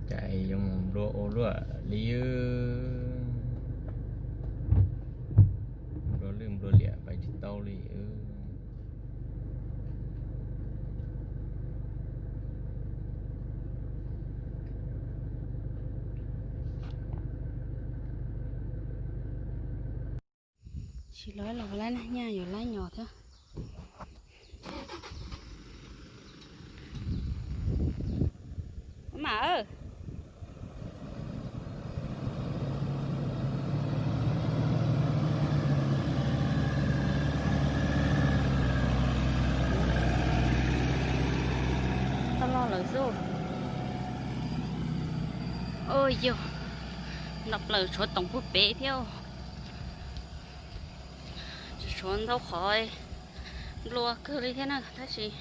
Cas yuav mus nplua ua luaj li, nplua lwj nplua liam pais tsis tau li. Tsis los los lab nyaj yuav lab nyos thiab. Mam, tau los lawm xwb. Ua yog nto plaws tshuav toom puag pem thiab. Tsis tshuav ntau qhov, nplua kawg li thiab na, tab sis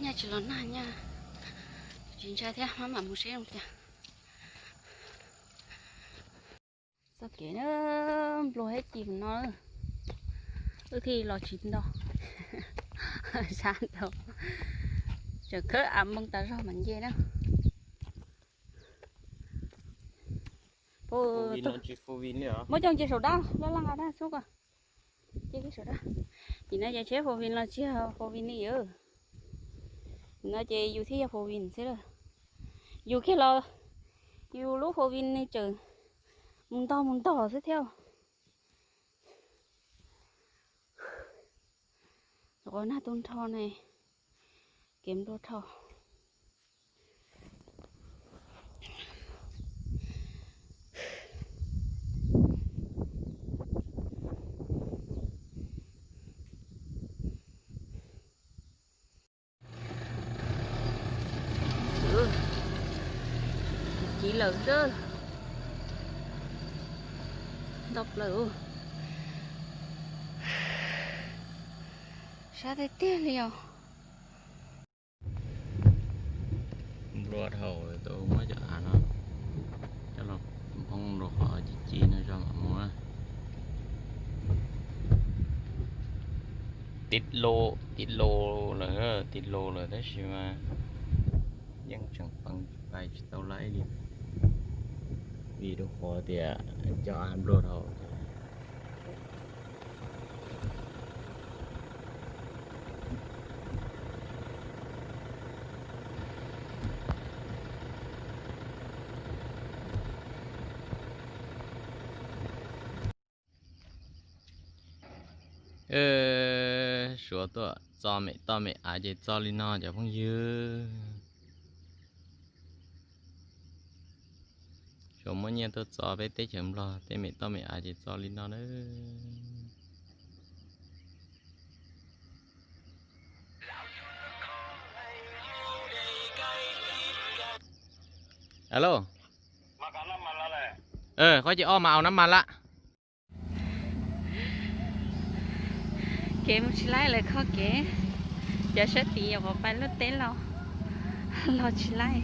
nyaj tsis los nag nyaj tsis ntshai thiab, maj mam mus seb zoo cas. Txoj kev na, nplua thiab ci mus no, wb thiaj los tsis nto. Sab ntau, tseem khawb av npoo tas zog mas nce na. Muab coj nce saum dab, laj laj nqa dab xub ko. Nce kiag saum dab. Tim no ces tsheb four wheel los tsis yog four wheel li. Tim no ces yus thiaj yog four wheel xwb lawm. Yus kiag los yus lub four wheel ne tseem mus ntog mus ntog xwb thiab. Qhov nag tu nrho ne, kev nplua dhau. Ci lawm xwb. Ntau plaws. Sab tiag tiag li os. Nplua dhau, tau muab cov av no coj los poob rau qhov ci ci no tso mam mus na. Tib lo, tib lo lawm, tib lo lawm tab sis mas yeej tseem peev pais tsis tau laib li, vim rau qhov tias cov av nplua dhau. Suav tuaj txo mem toj mem av ces txo li no cov phooj ywg. Suav muab nyiaj tuaj txo peb teb chaws Nplog tej mem toj mem av ces txo li no na. Alo, qhov ces ob mas au nab mas la. Kev mus tsis laib lawm, kho kev. Cov sab tid nyuam qhuav pais luaj teb los, los tsis laib,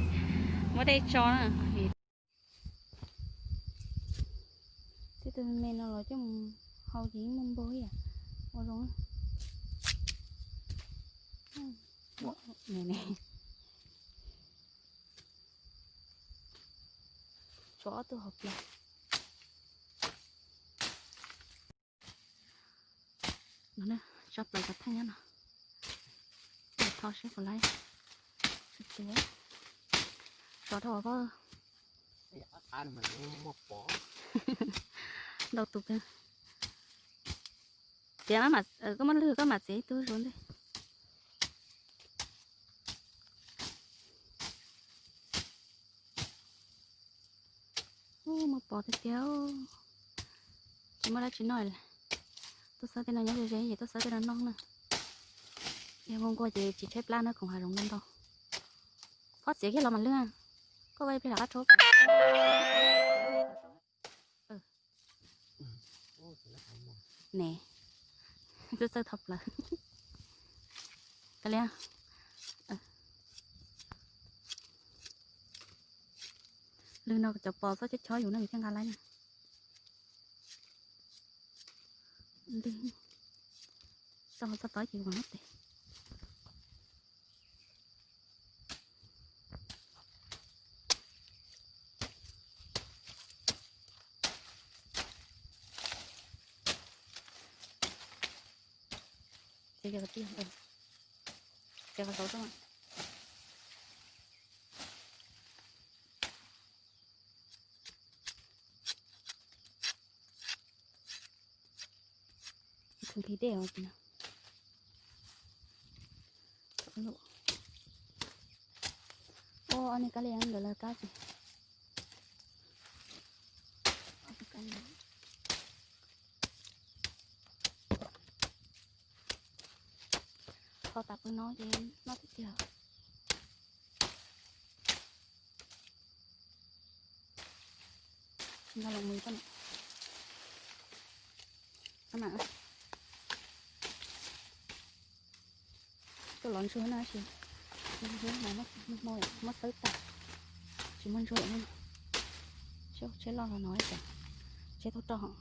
muab dej tso na. Tej tus me me no los coj mus hau ces yeej muaj npog ib yam ua zoo. Tshuav ob tug hauv plawv. No, tsab plaws cov theej nyob no. Tho seb puas laib. Sib tias sov dhau pob. Ntau tus kawg. Tias koj muab lwg koj mam txiav ib tug zuav ntej. Ub, muaj pos tiag tiag. Tsis muaj dab tsi noj li. Tuaj xawb tej no nyob ze ze ces tuaj xawb tej no noj na. Yog nquag nquag ces tsis tshaib plab na, khoom hav zoov ntau ntau. Phob txiav kiag los mam lwg. Koj ua ib pliag rov qab rhaub. Ne, txawj txawj tho plaws. Ka li, lwg no cov pos txhob chob chob yus no yus thiaj nqa laib na. Lwg txog txog tod ces vov tes. Yog tiag, ces qhov saud rau. Tus nqhis dej os. Ua ob niag kab li ntawd lawv kab ces. Qhov tas pw no ces noj tiag tiag. Nqa los mus tau. Tuaj los ntsuag na, tab sis hnub no muab xawb tag, tsis muaj ntsuag lawm. Tsheb loj los no ib tsam tsheb tuaj roj,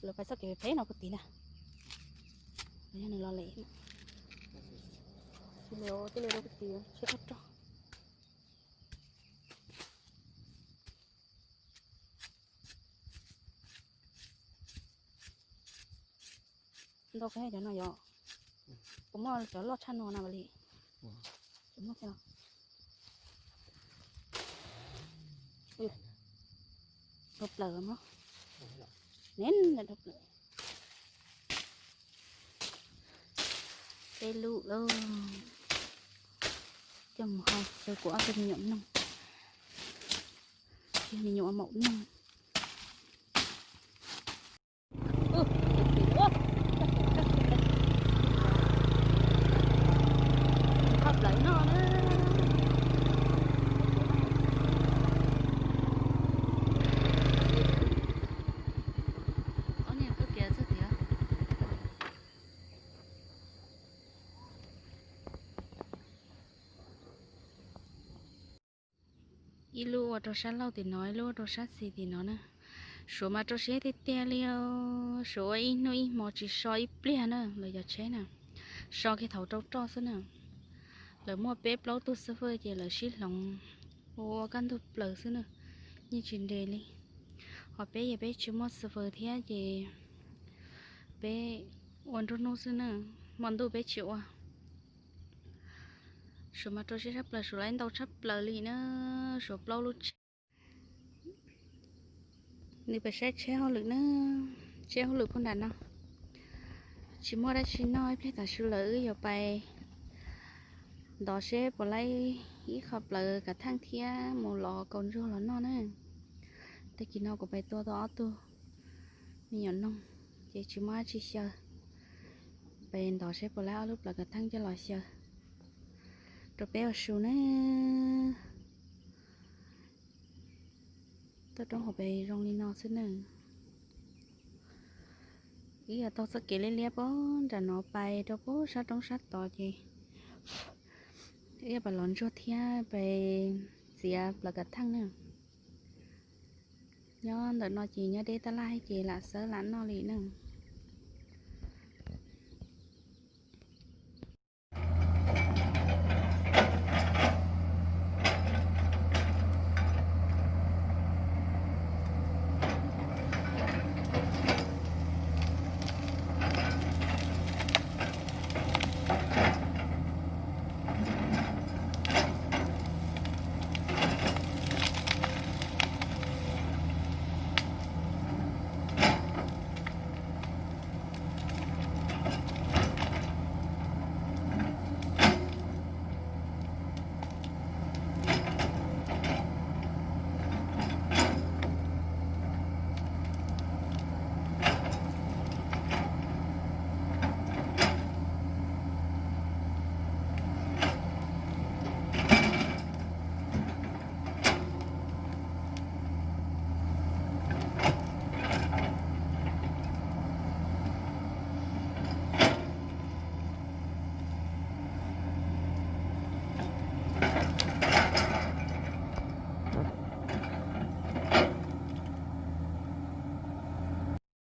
lawv pais txoj kev phem no puag tid na. Yog nws los lem, tsis li rau puag tid tsheb tuaj roj. Ntau kawg cov no yog, kuv muaj cov loj tshaj no na li. Dhau plaws mas, ne, dhau plaws. Peb lub lawm, coj mus hau xyaw kuv ob tug me nyuam noog, me nyuam maum noog. Hau plaws no na. Ob niag koj kiav txog tiag. Ib lub ua rau sab laug tim no, ib lub ua rau sab xis tim no na. Suav mas rau siab tiag tiag li, Suav ua ib hnub ib hmo tsis so ib pliag na, lawv cov tsheb na, so kiag thaum rau roj xwb na. Lawv muaj peb plaub tug xab fwj ces lawv sib hloov ua ua kaj ntug plaws xwb na, yeej tsis nres li. Ho peb yog peb tsis muaj xab fwj thiab ces peb ua nruab hnub xwb na, hmo ntuj peb tsis ua. Suav mas rau siab tshaj plaws, Suav lawv ntau tshaj plaws li na, Suav plaub lub tsheb. Nws pais saib tsheb hauj lwm na, tsheb hauj lwm puag nram no. Tsis muaj dab tsi noj, ib pliag tam sim lawm wb yuav pais ntov seb puas laib ib qho plawv kav theej thiab mus lov kaus ntsuag los noj na. Tag kis no kuv pais tua tau ob tug me nyuam noog ces tsis muaj dab tsi xyaw, pais ntov seb puas laib ob lub plawv kav theej coj los xyaw rau peb ua su na. Tuaj roob hauv pes zoo li no xwb nawb. Ib yam taug txoj kev liab liab puag nram no pais rau puag sab roob sab tod ces ib yam pais lov ntsuag thiab pais txiav plawv kav theej na. Nyob ntawm no ces nyob deb tab laj ces lam xawb lam noj li na.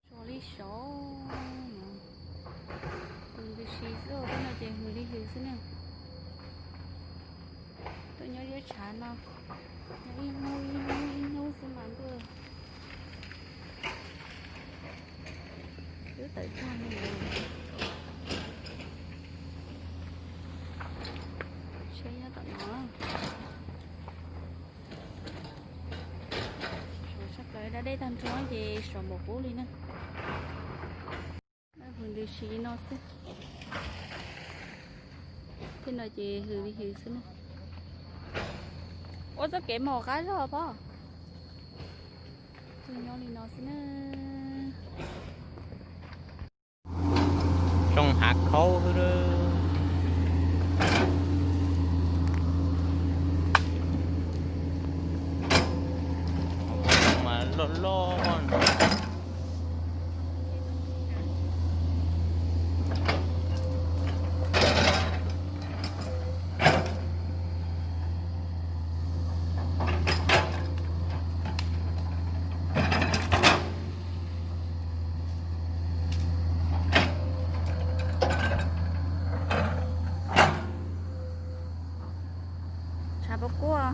Tso li saud no, hws ntws si xwb, tej no ces hws li hws xwb na. Tuaj nyob zeb tshav no, nyob ib hnub ib hnub ib hnub xwb mas ntuj twb tawm tsag li. Dej tag nrho ces sov npaum qub li na. Hws ntws si li no xwb. Tej no ces hws li hws xwb na. Ua txoj kev mos qab zog pob. Nyob li no xwb na. Zoo hav khaub xwb. Mas loj loj. Tshav pob kuaj.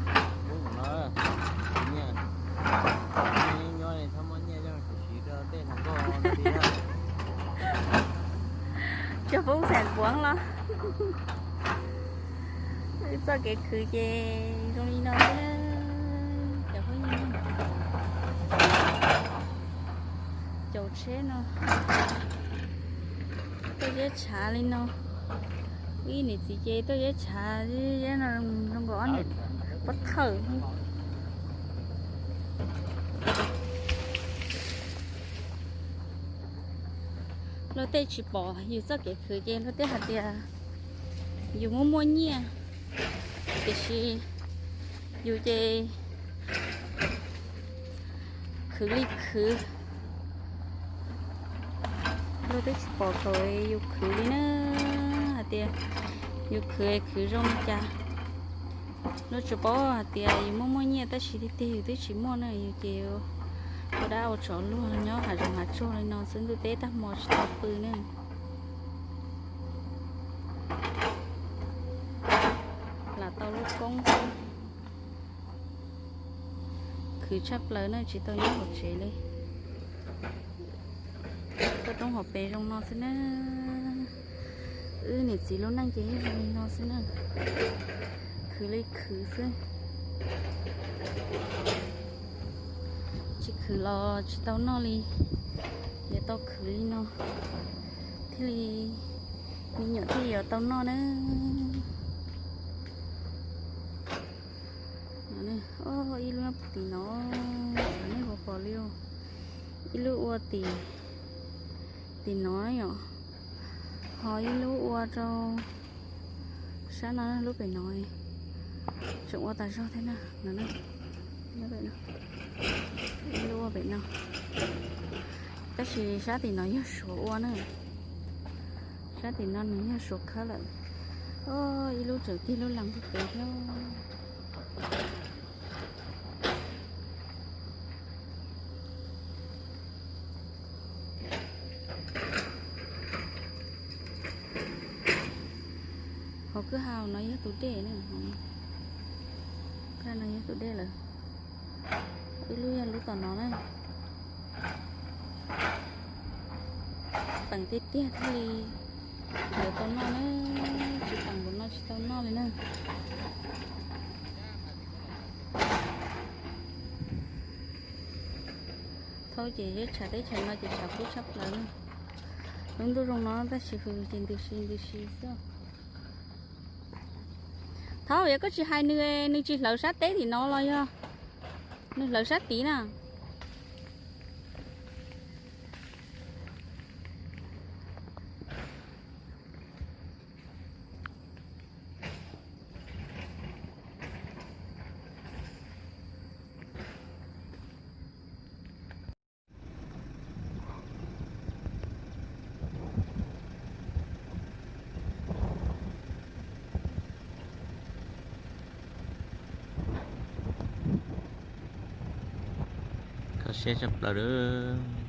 Cov pub xam puav los. Wb txoj kev khwv ces zoo li no xwb na. Cov phooj ywg, caum tsheb no, tuaj zeb tshav li no. Ib niam txiv ces tuaj zeb tshav, zeb no zoo nkaus ob niam pob thawj. Luag tej tsis pom yus txoj kev khwv ces luag tej hais tias yus muaj muaj nyiaj, tiam sis yus ces khwv li khwv. Luag tej tsis pom thaum yus khwv li na, hais tias yus khwv khwv zoo li cas. Luag tsuas paub hais tias yus muaj muaj nyiaj tab sis tiag tiag yus twb tsis muaj na, yus ces ua dab ua tsov luag nyob hav zoov hav tsuag li no xwb, ntuj teb tag hmo tsis tau pw ne. Lam tau lub koob xwb. Khwv tshaj plaws na, tsis tau nyob hauv tsev li. Toj roob hauv pes zoo no xwb na. Wb niam txiv lub neej ces yeej zoo li no xwb na. Khwv li khwv xwb. Tsis khwv los tsis tau noj li. Yuav tau khwv li no thiaj li me nyuam thiaj yuav tau noj na. Ib lub tim no, nej puas pom li, ib lub ua tim, tim no yom, ho ib lub ua rau sab no, lub pem no tseem ua tas zog thiab na. Ib lub ua pem no, tab sis sab tim no yog Suav ua na, sab tim no nws yog Suav khawb lawm. Ib lub tseem tig lub lees pem thiab. Hauv kwj ha no yog tus dej na, kwj ha no yog tus dej lawm. Wb lub yog lub tom no na. Teem tiag tiag thiaj li yuav tau noj na, tsis teem npaum no tsis tau noj li na. Thaum ces zeb tshav teb chaws no ces tshav kub tshaj plaws na. Lub ntuj zoo no tab sis hws ces ntws si ntws si xwb. Thaum yog koj tsis hais nws, nws tsis hlawv sab teb tim no los yog nws hlawv sab tid na. Kho siab tshaj plaws lawm.